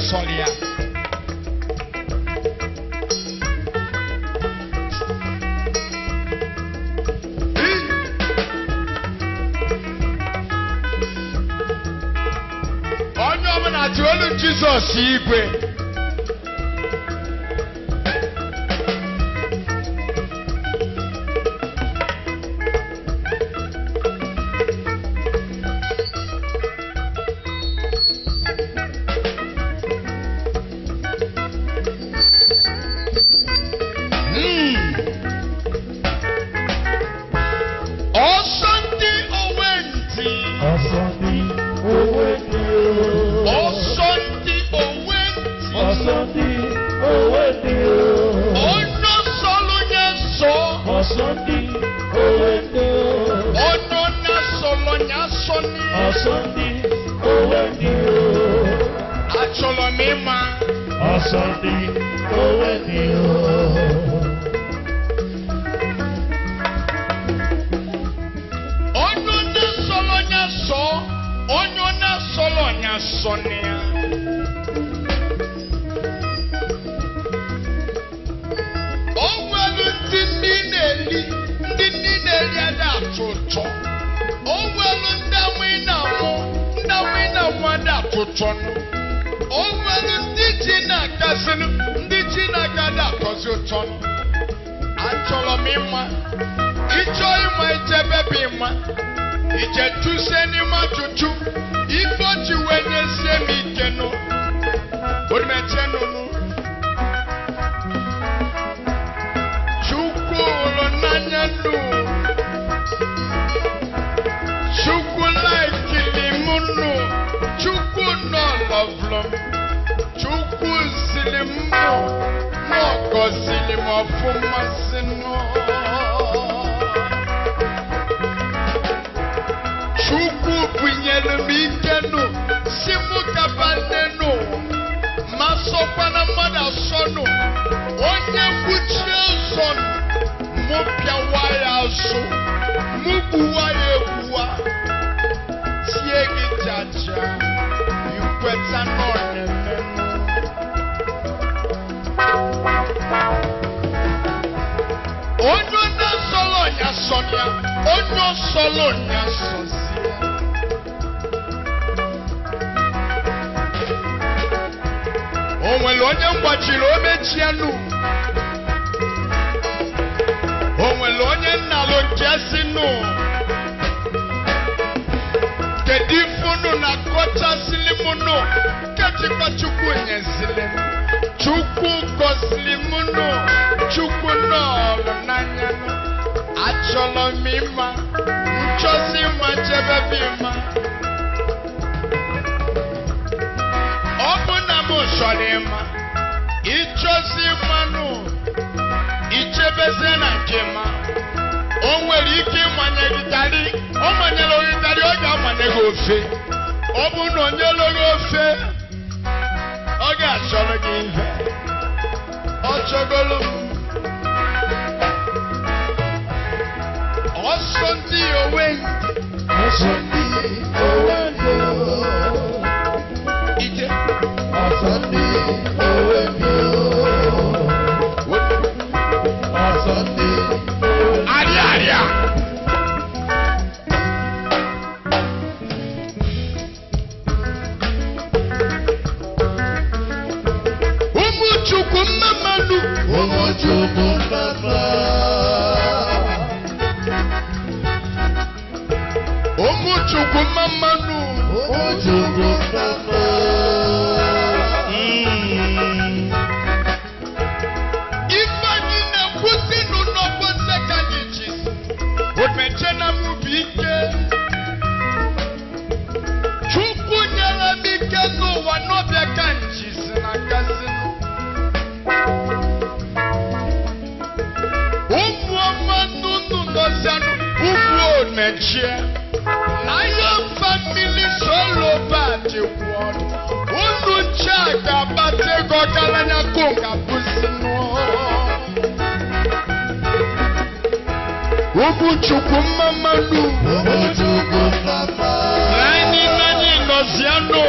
sọrọ ya. Onye ọbụla tụọ olu Jizọs igwe. Ọsọ ndị owe ntị. Ọsọ ndị owe ndị o. Ọsọ ndị owe ntị. Ọsọ ndị owe ndị o. Onye sọlụ ya sọ. Ọsọ ndị owe ndị o. Onye na-asọlọ ya sọ ni. Ọsọ ndị owe ndị o. Achọrọ m ịma. Ọsọ ndị owe ndị o. Onye na-asọlọ ya sọ. Onye na-asọlọ ya sọ ni ya. O nwere ndị ndị na-eli, ndị ndị na-eri ada atụ ụtọ. O nwere ndị amụ ị na-amụ, ndị amụ ị na-amụ ada atụ ụtọ nụ. O nwere ndị ji na-akasịnụ, ndị ji na-aka ada atọzi ụtọ nụ. Achọrọ m ịma, ịchọ ịma ichebe bụ ịma. Ije tụsie n'ime ajụjụ, ife o ji wee nyesie m ike nụ. Orumeche nụnụ. Chukwu hụrụ n'anya nụ. Chukwu laikili m nụ. Chukwu nọ lọvụlụ m. Chukwu zili m nụ. Nọ gọzili m ọfụma si nụ. Chukwu bunyere m ike nụ. Si mụ gaba nne nụ. Ma sọkwana mmadụ asọ nụ. Onye kwuchie ụzọ nụ. Mụ pịawa ya azụ. Mụ gbuwa ya egbuwa. Tie gị jaja. Ikweta nọ na-eme. Onye na-asọlọ ya sọ ya. Onye ọsọlọ ya sọzi ya. O nwere onye mgbachiri omechienu. O nwere onye nnalụ nke si nụ. Kedu ife unu na-akọchasịlị m nụ? Kechikwa Chukwu nyezili m. Chukwu gọzili m nụ. Chukwu nọọlụ n'anya nụ. Achọrọ m ịma. Nchọsi ịma chebe bụ ịma. Ọ bụ na m chọrọ ịma. Ịchọsi ịma nụ. Ichebezie na nke ma. O nwere ike ịmanye gị garị. Ọ manyere gị garị, ọ ga-amanye gị ofe. Ọ bụrụ na o nyere gị ofe, ọ ga-achọrọ gị ihe. Ọ chọgolo m. Ọsọ ndị owe Ọsọ ndị owe ndị o. ije. Ọsọ ndị owe ndị o. Ọsọ ndị owe. Arịa arịa. Ụmụ Chukwu mmamanụ. Ụmụ Chukwu mama. Ụmụ Chukwu mmamanụ. Ụmụ Chukwu mama. Ife anyị na-ekwuzinụ n'ọgbọ ka anyị ji. Omeche na mụ bụ ike. Chukwu nyere m ike n'ụwa n'ọbịa ka njizi na gazinụ. Ụmụ ọma nnụnụ nọzianụ ugwu omechie. Lion family solo party world. Unu nche a ga-akpata ego ọgaranya konga bụzinụ. Ụmụ Chukwu mmamanụ. Ụmụ Chukwu mama. Nani nani nọzianụ.